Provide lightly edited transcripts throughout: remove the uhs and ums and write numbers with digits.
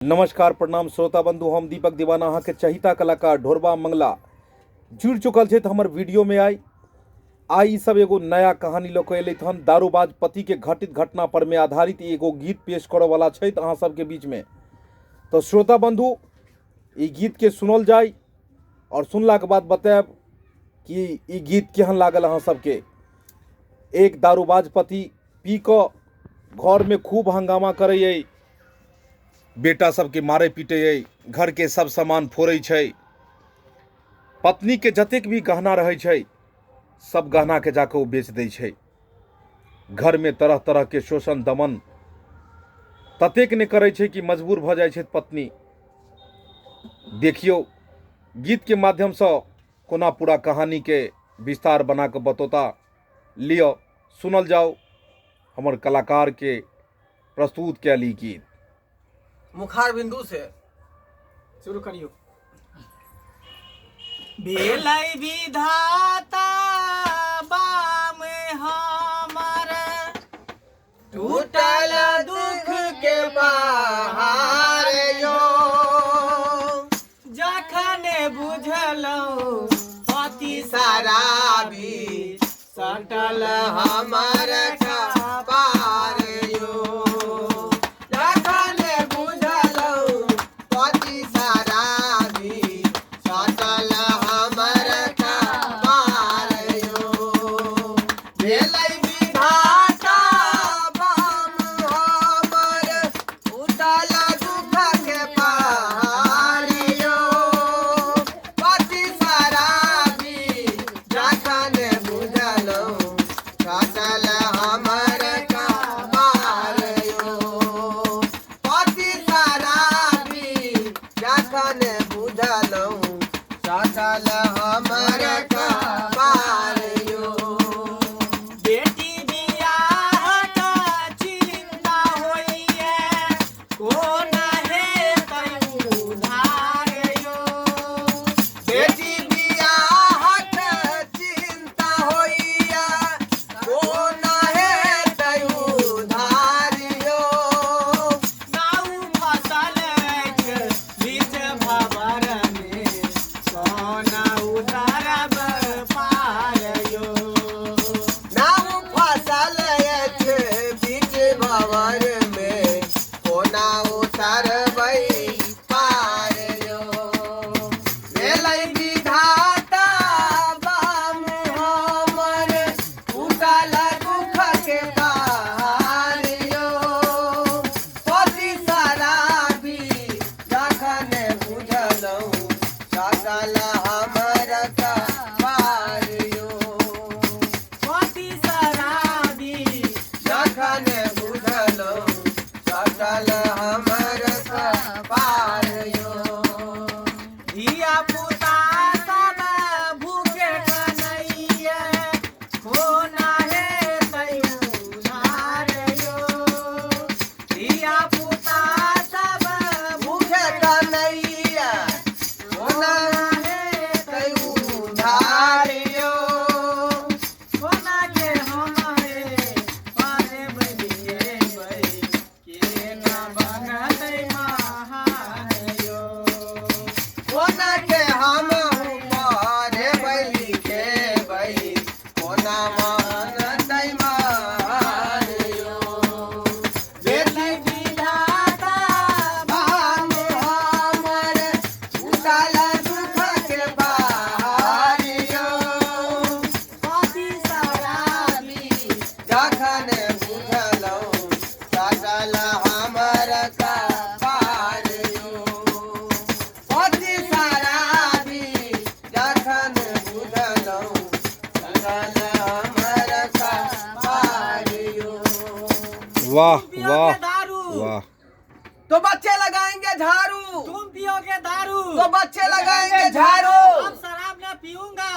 नमस्कार प्रणाम श्रोता बंधु, हम दीपक दीवाना अहाँके चहिता कलाकार ढोरबा मंगला जुड़ि चुकल छथि हमर वीडियोमे। आइ आइ ई सब एगो नया कहानी लऽ कऽ एलथि हन। दारूबाज पतिके घटित घटना पर मे आधारित एगो गीत पेश करऽवला छथि अहाँ सबके बीचमे। तऽ श्रोता बंधु, ई गीतके सुनल जाय आओर सुनलाके बाद बतायब कि ई गीत केहन लागल अहाँ सबके। एक दारूबाज पति पी कऽ घरमे खूब हंगामा करैए, बेटा सबके मारै पीटै अइ, घरके सब सामान फोड़ै छै, पत्नीके जतेक भी गहना रहै छै सब गहनाके जाकऽ ओ बेच दै छै। घरमे तरह तरहके शोषण दमन ततेक नहि करै छै कि मजबूर भऽ जाइ छै पत्नी। देखियौ गीतके माध्यमसँ कोना पूरा कहानीके विस्तार बना कऽ बतौता। लिअ सुनल जाउ हमर कलाकारके प्रस्तुत कयल ई गीत। मुखार बिंदु से शुरू करियौ। भेलै विधाता बाम हमर, टूटल दुख के पहाड़ यो, जखन बुझलहुँ पति शराबी सटल हमर कपार यो, जखन बुझलहुँ पति शराबी सटल हमर कपार यो, भेलै विधाता बाम हमर, उठल दुख के पहाड़ यो, पति शराबी जखन बुझलहुँ सटल हमर कपार यो, पति शराबी जखन बुझलहुँ सटल हमर कपार यो, बेटी बियाहक चिन्ता होइए, कोना हेतै उधार यो, बेटी बियाहक चिन्ता होइए, कोना हेतै उधार यो, नाउ फसल अछि बीच भवर मे, कोना उतारब पार यो, नाउ फसल अछि बीच भवर मे, कोना उतारबै पार यो, भेलै विधाता बाम हमर, टूटल दुख के पहाड़ यो, पति शराबी जखन बुझलहुँ सटल हमर कपार यो, पति शराबी जखन बुझलहुँ सटल हमर कपार यो, धिया पुता सब भूखे कनैये, कोना हेतै उधार यो, धिया पुता सब भूखे कनैया, कोना हेतै उधार यो, कोना के हमरे पढ़बै लिखेबै, केना बनतै महान यो, कोना के हम पढ़बै लिखेबै, कोना बनतै महान यो, भेलै विधाता बाम हमर, उताल दुख के पहाड़ यो, पति शराबी जखन बुझलहुँ सटल हमर कपार यो, पति शराबी जखन बुझलहुँ सटल हमर कपार यो। वाह तुम पियोगे वाह दारू वाह, तो बच्चे लगाएंगे झाड़ू, तुम पियोगे दारू तो बच्चे लगाएंगे झाड़ू, अब शराब न पीऊंगा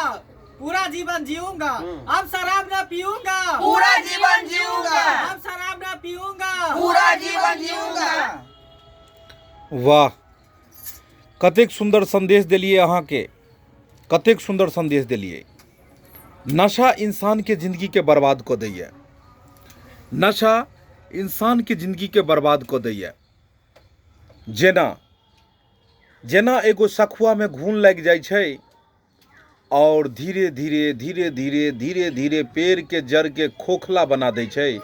पूरा जीवन जीऊंगा, अब शराब न पीऊंगा पूरा जीवन जीऊंगा, अब शराब न पीऊंगा पूरा जीवन जीऊंगा। वाह, कतेक सुन्दर सन्देश देलियै अहाँके, कतेक सुन्दर सन्देश देलियै। नशा इंसानके जिन्दगीके बर्बाद कऽ दैए, नशा इंसानके जिन्दगीके बर्बाद कऽ दैए। जेना जेना एगो सखुआमे घून लागि जाइ छै आओर धीरे धीरे धीरे धीरे धीरे धीरे पेड़के जड़िके खोखला बना दै छै,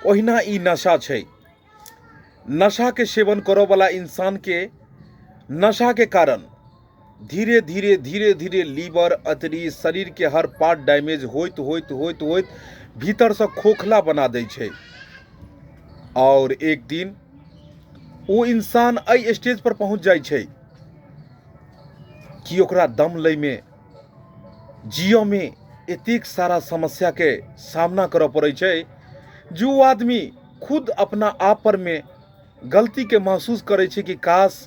ओहिना ई नशा छै। नशाके सेवन करऽवला इंसानके नशाके कारण धीरे धीरे धीरे धीरे लीवर, अतरी, शरीरके हर पार्ट डैमेज होइत होइत होइत होइत भीतरसँ खोखला बना दै छै आओर एक दिन ओ इंसान एहि स्टेज पर पहुँच जाइ छै कि ओकरा दम लैमे, जियऽमे एतेक सारा समस्याके सामना करऽ पड़ै छै जे ओ आदमी खुद अपना आप परमे गलतीके महसूस करै छै कि काश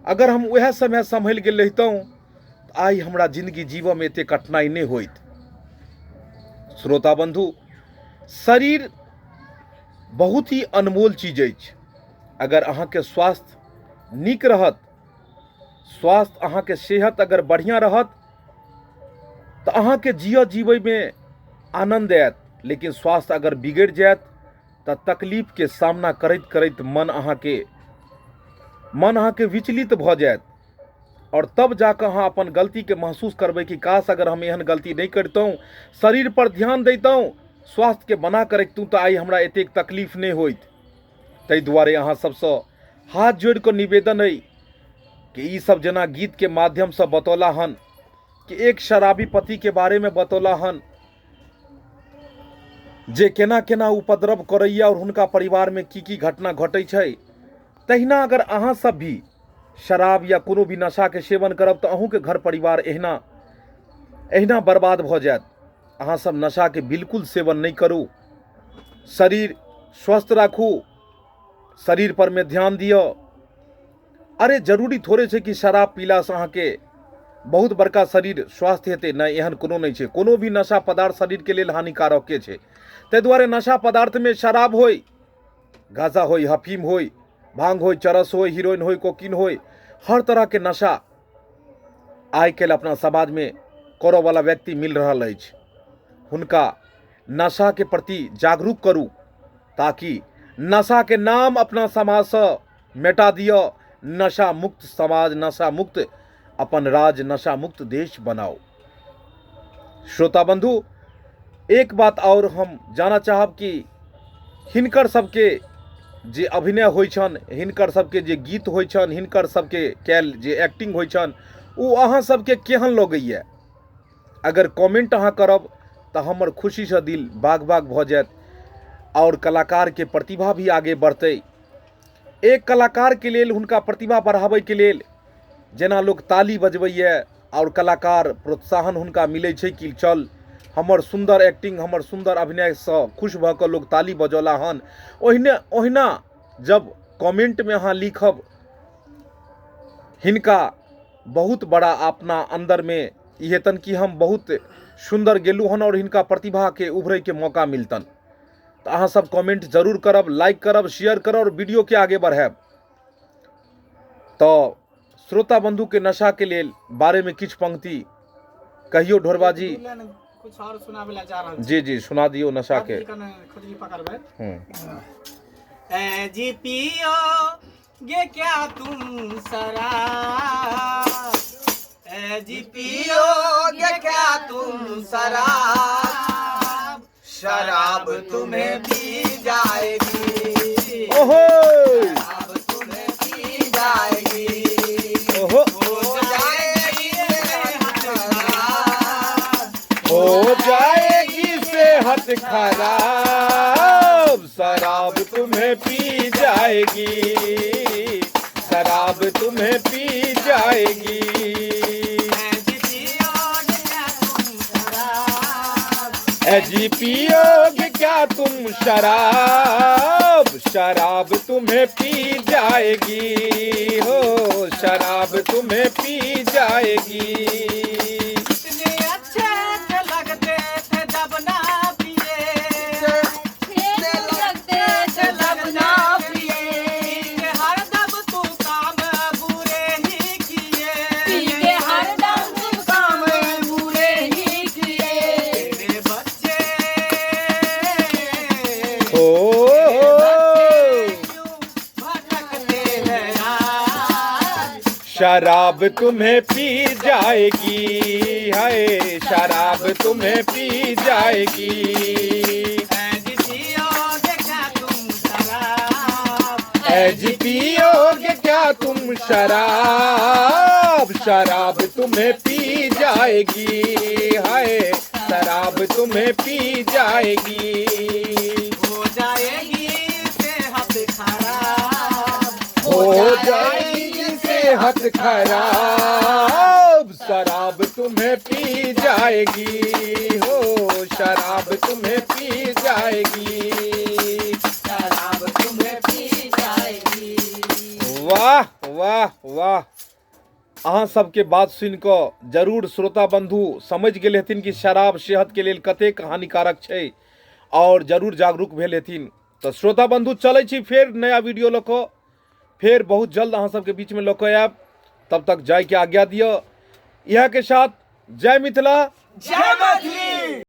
अगर हम उएह समय सम्हलि गेल रहितहुँ तऽ आइ हमरा जिन्दगी जीवऽमे एतेक कठिनाइ नहि होइत। श्रोता बन्धु, शरीर बहुत ही अनमोल चीज अछि। अगर अहाँके स्वास्थ्य नीक रहत, स्वास्थ्य अहाँके सेहत अगर बढ़िआँ रहत तऽ अहाँके जियऽ जीबैमे आनन्द आयत, लेकिन स्वास्थ्य अगर बिगड़ि जायत तऽ तकलीफके सामना करैत करैत मन अहाँके विचलित भऽ जायत आओर तब जाकऽ अहाँ अपन गलतीके महसूस करबै कि काश अगर हम एहन गलती नहि करितहुँ, शरीर पर ध्यान दैतहुँ, स्वास्थ्यके बना कऽ रखितहुँ तऽ आइ हमरा एतेक तकलीफ नहि होइत। ताहि दुआरे अहाँ सबसँ हाथ जोड़ि कऽ निवेदन अइ कि ई सब जेना गीतके माध्यमसँ बतौला हन कि एक शराबी पतिके बारेमे बतौला हन जे केना केना उपद्रव करैए आओर हुनका परिवारमे की की घटना घटै छै, तहिना अगर अहाँ सब भी शराब या कोनो भी नशाके सेवन करब तऽ अहूँके घर परिवार एहिना एहिना बर्बाद भऽ जायत। अहाँ सब नशाके बिल्कुल सेवन नहि करू, शरीर स्वस्थ राखू, शरीर पर मे ध्यान दिअ। अरे जरूरी थोड़े छै कि शराब पीलासँ अहाँके बहुत बड़का शरीर स्वस्थ हेतै, नहि, एहन कोनो नहि छै। कोनो भी नशा पदार्थ शरीरके लेल हानिकारके छै। ताहि दुआरे नशा पदार्थमे शराब होइ, गाँजा होइ, हफीम होइ, भांग होइ, चरस होइ, हीरोइन होइ, कोकीन होइ, हर तरहके नशा आइ काल्हि अपना समाजमे करऽवला व्यक्ति मिल रहल अछि। हुनका नशाके प्रति जागरूक करू ताकि नशाके नाम अपना समाजसँ मेटा दिअ। नशा मुक्त समाज, नशा मुक्त अपन राज्य, नशा मुक्त देश बनाओ। श्रोता बंधु, एक बात और हम जाना चाहब कि हिनकर सबके जे अभिनय होइ छनि, हिनकर सबके जे गीत होइ छनि, हिनकर सबके कयल जे एक्टिंग होइ छनि, ओ अहाँ सबके केहन लगैए? अगर कमेंट अहाँ करब तऽ हमर खुशीसँ दिल बाग बाग भऽ जायत आओर कलाकारके प्रतिभा भी आगे बढ़तै। एक कलाकारके लेल हुनका प्रतिभा बढ़ाबैके लेल जेना लोक ताली बजबैए आओर कलाकार प्रोत्साहन हुनका मिलै छै कि चल हमर सुन्दर एक्टिंग, हमर सुन्दर अभिनयसँ खुश भऽ कऽ लोक ताली बजौला हन, ओहिने ओहिना जब कमेंटमे अहाँ लिखब, हिनका बहुत बड़ा अपना अन्दरमे ई हेतनि कि हम बहुत सुन्दर गेलहुँ हन आओर हिनका प्रतिभाके उभरैके मौका मिलतनि। तऽ अहाँ सब कमेंट जरूर करब, लाइक करब, शेयर करब आओर वीडियोके आगे बढ़ायब। तऽ श्रोता बंधुके नशाके लेल बारेमे किछु पंक्ति कहियौ ढोरबा जी। कुछ और सुनावे ला जा रहल छी। जी जी, सुना दियौ नशाके। कने खुजली पकड़बै। हूँ। ए जी पियो गे क्या तुम शराब, ए जी पियोगे क्या तुम शराब, शराब तुम्हें पी जाएगी, ओहो, शराब तुम्हें पी जाएगी, ओहो, हो जाएगी सेहत खराब, हो जाएगी सेहत खराब, शराब तुम्हें पी जाएगी, शराब तुम्हें पी जाएगी। ए जी पियोगे क्या तुम शराब, ए जी पियोगे क्या तुम शराब, शराब तुम्हें पी जाएगी, हो शराब तुम्हें पी जाएगी। कितने अच्छे थे लगते थे जब ना पिए, लगते थे जब ना पिए, पी हरदम तू काम बुरे ही किए, पी के हरदम तुम काम बुरे ही किए, तेरे बच्चे ओ क्यों भटकते हैं शराब तुम्हें पी जाएगी, हाय शराब तुम्हें पी जाएगी। ऐ जी पियोगे क्या तुम शराब? ऐ जी पियोगे क्या तुम शराब? शराब तुम्हें पी जाएगी, हाय शराब तुम्हें पी जाएगी। हो जाएगी सेहत खराब, हो जाएगी सेहत खराब, शराब तुम्हें पी जाएगी, हो शराब तुम्हें पी जाएगी। शराब तुम्हें पी जाएगी। वाह वाह वाह। अहाँ सबके बात सुनि कऽ जरूर श्रोता बंधु समझि गेल हेथिन कि शराब सेहतके लेल कतेक हानिकारक छै आओर जरूर जागरूक भेल हेथिन। तऽ श्रोता बंधु, चलै छी फेर नया वीडियो लऽ कऽ, फेर बहुत जल्द अहाँ सबके बीचमे लऽ कऽ आयब। तब तक जायके आज्ञा दिअ। इएह के साथ जय मिथिला, जय मैथिली।